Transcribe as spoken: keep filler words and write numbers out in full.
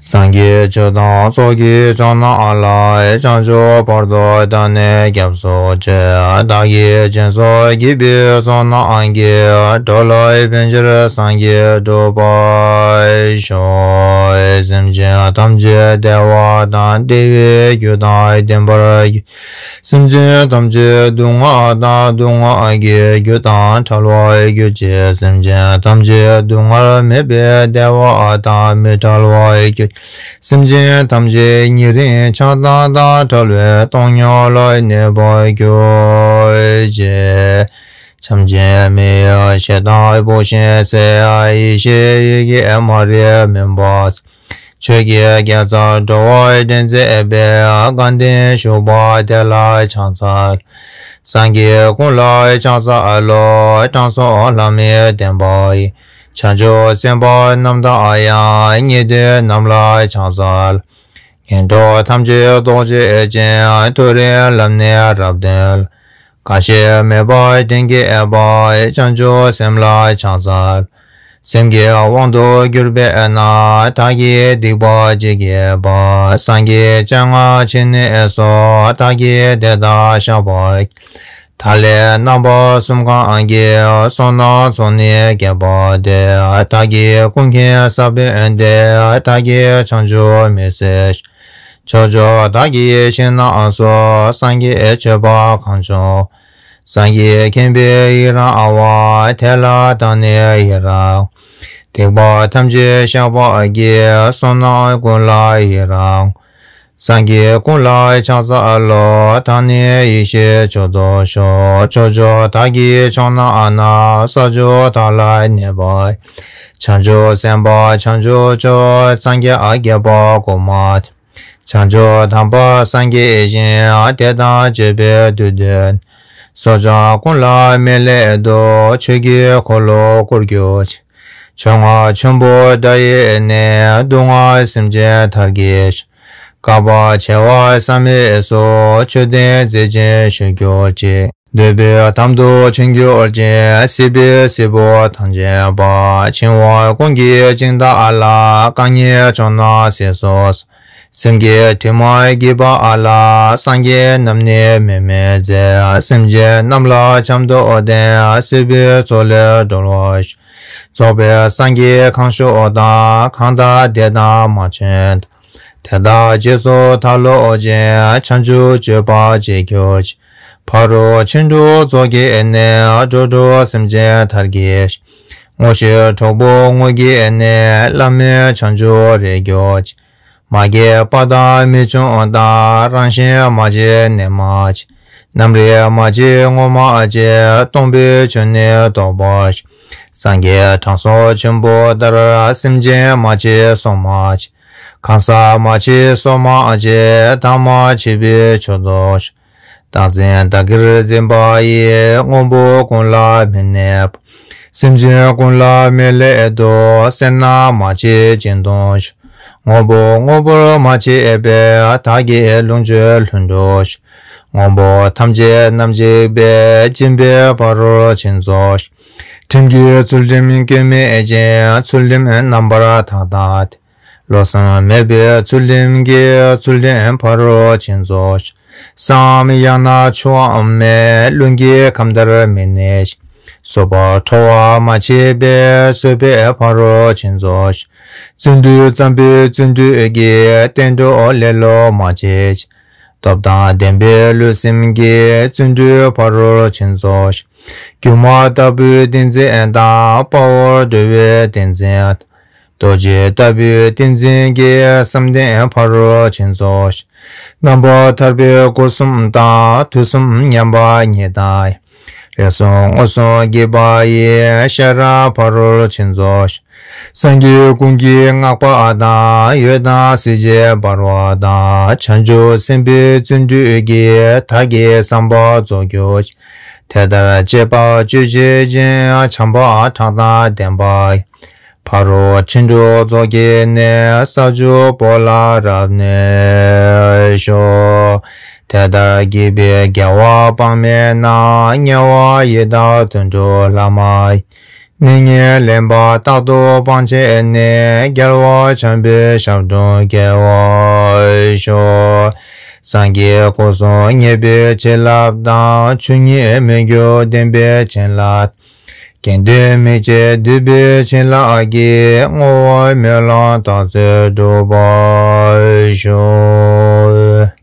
སངས་རྒྱས་ཆོས་དང་ཚོགས་ཀྱི་མཆོག་རྣམས་ལ། བྱང་ཆུབ་བར་དུ་བདག་ནི་སྐྱབས་སུ་མཆི། བདག་གིས་སྦྱིན་སོགས་བགྱིས་པའི་བསོད་ནམས་ཀྱིས། འགྲོ་ལ་ཕན་ཕྱིར་སངས་རྒྱས་འགྲུབ་པར་ཤོག། སེམས་ཅན་ཐམས་ཅད་བདེ་བ་དང་བདེ་བའི་རྒྱུ་དང་ལྡན་པར་གྱུར། སེམས་ཅན་ཐམས་ཅད་སྡུག་བསྔལ་དང་སྡུག་བསྔལ་གྱི་རྒྱུ་དང་བྲལ་བར་གྱུར་ཅིག། སེམས་ཅན་ཐམས་ཅད་སྡུག་བསྔལ་མེད་པའི་བདེ་བ་དང་མི་འབྲལ་བར་གྱུར་ཅིག། སེམས་ཅན་ཐམས་ཅད་ཉེ་རིང་ཆགས་སྡང་དང་བྲལ་བའི་སྟོང་ཉིད་ལ་གནས་པར་གྱུར་ཅིག། བྱམས་ཆེན་མི་གཡོ་ཞེ་སྡང་བུ་ཆེན་བསད། ཡེ་ཤེས་ཡི་གེ་མ་རིག་མུན་པ། ཆོས་ཀྱི་རྒྱལ་མཚན་འགྲོ་བ་སྲིད་རྩེ་བའི། དགའ་ལྡན་ཞུགས་པ་དེ་ལ་ཕྱག་འཚལ། སངས་རྒྱས་ཀུན་ལ་ཕྱག་འཚལ་ལོ། དྲང་སྲོང་ལྷ་མིའི་བསྟན་པ་ཡི། བྱང་ཆུབ་སེམས་དཔའ་རྣམས་དང་ཡང་། ཉན་ཐོས་རྣམས་ལ་ཕྱག་འཚལ། ངན་འགྲོ་ཐམས་ཅད་བཟློག་བྱེད་ཅིང་། མཐོ་རིས་ལམ་ནི་རབ་སྟོན། འགའ་ཞིག་མོས་པ་དྲན་བསྐྱེད་པ། བྱང་ཆུབ་སེམས་ལ་ཕྱག་འཚལ། སེམས་ཀྱི་དབང་དུ་གྱུར་པས་ན། བདག་གིས་སྡིག་པ་ཅི་བགྱིས་པ། སངས་རྒྱས་སྤྱན་སྔར་བྱིན་ནས་སུ། བདག་གིས་དེ་དག་བཤགས་པར། བདག་ལས་རྣམ་པ་གསུམ་གང་གི། བསོད་ནམས་ཚོགས་ནི་བསྐལ་པ་འདིར། བདག་གིས་ཀུན་མཁྱེན་ས་བོན་ཏེ། བདག་གིས་བྱང་ཆུབ་མི་བཟད། ཕྱོགས་བཅུ་བདག་གི་ཞིང་རྣམས་སུ། སངས་རྒྱས་མཆོད་པ་གང་བྱུང་། སངས་རྒྱས་མཁྱེན་པའི་ཡི་རང་བ། དེ་ལ་བདག་ནི་ཡི་རང་། སྡིག་པ་ཐམས་ཅད་བཤགས་པར་བགྱི། བསོད་ནམས་ཀུན་ལ་ཡི་རང་། སངས་རྒྱས་ཀུན་ལ་ཕྱག་འཚལ་ལོ། བདག་ནི་ཡེ་ཤེས་མཆོག་ཏུ་ཞུགས། ཕྱོགས་བཅུ་བདག་གི་ཕྱོགས་རྣམས་ན། ས་བཅུ་བདག་ལ་གནས་པ། བྱང་ཆུབ་སེམས་དཔའ་བྱང་ཆུབ་མཆོག། སངས་རྒྱས་བསྐལ་པ་གོང་མ། བྱང་ཆུབ་དམ་པ་སངས་རྒྱས་ཤིང་། དེ་དང་བཅས་པའི་དུས་འདིར། སོགས་ཆོས་ཀུན་ལ་མི་སླད་དུ། ཆོས་ཀྱི་འཁོར་ལོ་བསྐོར་གྱུར་ཅིག། ཕྱོགས་སྔ་ཆེན་པོ་དགྲ་ཡི་གནས། སྡུག་བསྔལ་སེམས་ཅན་མཐར་གྱིས་ཤིག། བསྐལ་པ་བྱེ་བ་བསམ་མེད་སུ། མཆོད་རྟེན་མཛད་ཅིང་བཞུགས་གྱུར་ཅིག། འདོད་པའི་དམ་དུ་བྱོན་གྱུར་ཅིག། སྲིད་པའི་སྲིན་པོ་ཐམས་ཅད་པ། འཆིང་བ་ཀུན་གྱི་འཇིགས་བདག་ལ། རྐང་གཉིས་ཕྱོགས་རྣམས་གཟིགས་སུ་གསོལ། སེམས་ཀྱི་དྲི་མ་བགྱིས་པ་ལ། སངས་རྒྱས་རྣམས་ནི་མི་མི་མཛད། སེམས་ཅན་རྣམས་ལ་བྱམས་མདོག་ལྡན། སྲིད་པའི་མཚོ་ལས་སྒྲོལ་བར་ཤོག། རྫོགས་པའི་སངས་རྒྱས་གང་བཞུགས་དང་། གང་དག་དེ་དག་མ་བྱོན་དང་། དེ་དག་རྗེས་སུ་བདག་སློབ་ཅིང་། བྱང་ཆུབ་སྤྱོད་པ་བྱེད་གྱུར་ཅིག། ཕ་རོལ་ཕྱིན་དྲུག་རྫོགས་བགྱིས་ནས། འགྲོ་དྲུག་སེམས་ཅན་མཐར་གྱིས་ཤིག། དངོས་གཞི་དྲུག་པོ་དངོས་བགྱིས་ནས། བླ་མེད་བྱང་ཆུབ་རེག་གྱུར་ཅིག། མ་སྐྱེས་པ་དང་མི་འབྱུང་དང་། རང་བཞིན་མ་སྐྱེས་གནས་མ་མཆིས། རྣམ་རིག་མ་སྐྱེས་ངོ་མ་མཆིས། སྟོང་པའི་ཆོས་ནི་རྟོགས་པར་ཤོག། སངས་རྒྱས་དྲང་སྲོང་ཆེན་པོ་ལྟར། སེམས་ཅན་མ་མཆིས་སོགས་མ་མཆིས། གང་ཟག་མ་མཆིས་སོགས་མ་མཆིས། བདག་མ་མཆིས་པའི་མཆོག་ཏུ་ཤོག། བདག་འཛིན་བདག་གིར་འཛིན་པ་ཡི། དངོས་པོ་ཀུན་ལ་མི་གནས་པ། སེམས་ཅན་ཀུན་ལ་མི་སླད་དུ། སེར་སྣ་མ་མཆིས་སྦྱིན་དུ་ཤོག། དངོས་པོ་དངོས་པོར་མ་མཆིས་པའི། བདག་གི་ལོངས་སྤྱོད་ལྷུན་གྲུབ་ཤོག། དངོས་པོ་ཐམས་ཅད་རྣམ་གཅིག་པའི། སྦྱིན་པའི་ཕ་རོལ་ཕྱིན་རྫོགས་ཤོག། ཁྲིམས་ཀྱི་ཚུལ་ཁྲིམས་སྐྱོན་མེད་ཅིང་། ཚུལ་ཁྲིམས་རྣམ་པར་དག་དང་ལྡན། བློ་བཟང་མེད་པའི་ཚུལ་ཁྲིམས་ཀྱིས། ཚུལ་ཁྲིམས་ཕ་རོལ་ཕྱིན་རྫོགས་ཤོག། བསམ་ཡང་ན་འཆི་བ་མེད། རླུང་གི་ཁམས་ལྟར་མི་གནས་ཤིང་། གསོད་པ་འཕྲོག་པ་མ་མཆིས་པའི། གསོད་པའི་ཕ་རོལ་ཕྱིན་རྫོགས་ཤོག། བརྩོན་འགྲུས་བརྩམས་པའི་བརྩོན་འགྲུས་ཀྱིས། བསྟན་འགྲོ་ལེ་ལོ་མ་བྱེད་ཅིག། སྟོབས་དང་ལྡན་པའི་ལུས་སེམས་ཀྱིས། བརྩོན་འགྲུས་ཕ་རོལ་ཕྱིན་རྫོགས་ཤོག། སྒྱུ་མ་ལྟ་བུའི་ཏིང་འཛིན་དང་། དཔའ་བོར་འགྲོ་བའི་ཏིང་འཛིན་དང་། རྡོ་རྗེ་ལྟ་བུའི་ཏིང་འཛིན་གྱིས། བསམ་གཏན་ཕ་རོལ་ཕྱིན་རྫོགས་ཤོག། རྣམ་པར་ཐར་པའི་སྒོ་གསུམ་དང་། དུས་གསུམ་མཉམ་པ་ཉིད་དང་། ལས་གསུམ་མངོན་སུམ་བགྱིས་པ་ཡི། ཤེས་རབ་ཕ་རོལ་ཕྱིན་རྫོགས་ཤོག། སངས་རྒྱས་ཀུན་གྱིས་བསྔགས་པ་དང་། འོད་དང་ཟེར་བརྗིད་འབར་བ་དང་། བྱང་ཆུབ་སེམས་དཔའི་བརྩོན་འགྲུས་ཀྱིས། བདག་གི་བསམ་པ་རྫོགས་གྱུར་ཅིག། དེ་ལྟར་སྤྱད་པ་སྤྱོད་བྱེད་ཅིང་། བྱམས་པ་ཕྲག་དང་ལྡན་པ་ཡིས། ཕ་རོལ་ཕྱིན་དྲུག་རྫོགས་བགྱིས་ནས། ས་བཅུ་པོ་ལ་རབ་གནས་ཤོག། དེ་ལྟར་བགྱིས་པའི་དགེ་བ་དཔག་མེད་རྣམས། དམྱལ་བ་ཡི་དྭགས་དུད་འགྲོ་ལྷ་མ་ཡིན། ནད་ངན་ལན་པ་རྟག་ཏུ་སྤང་བྱས་ནས། རྒྱལ་བ་བྱམས་པའི་ཞབས་དྲུང་སྐྱེ་བར་ཤོག། སངས་རྒྱས་སྐུ་གསུམ་མཉེས་པའི་བྱིན་རླབས་དང་། ཆོས་ཉིད་མི་འགྱུར་བདེན་པའི་བྱིན་རླབས། དགེ་འདུན་མི་ཕྱེད་འདུས་པའི་བྱིན་རླབས་ཀྱིས། བསྔོ་བ་སྨོན་ལམ་རྟག་སྩོལ་འགྲུབ་པར་ཤོག།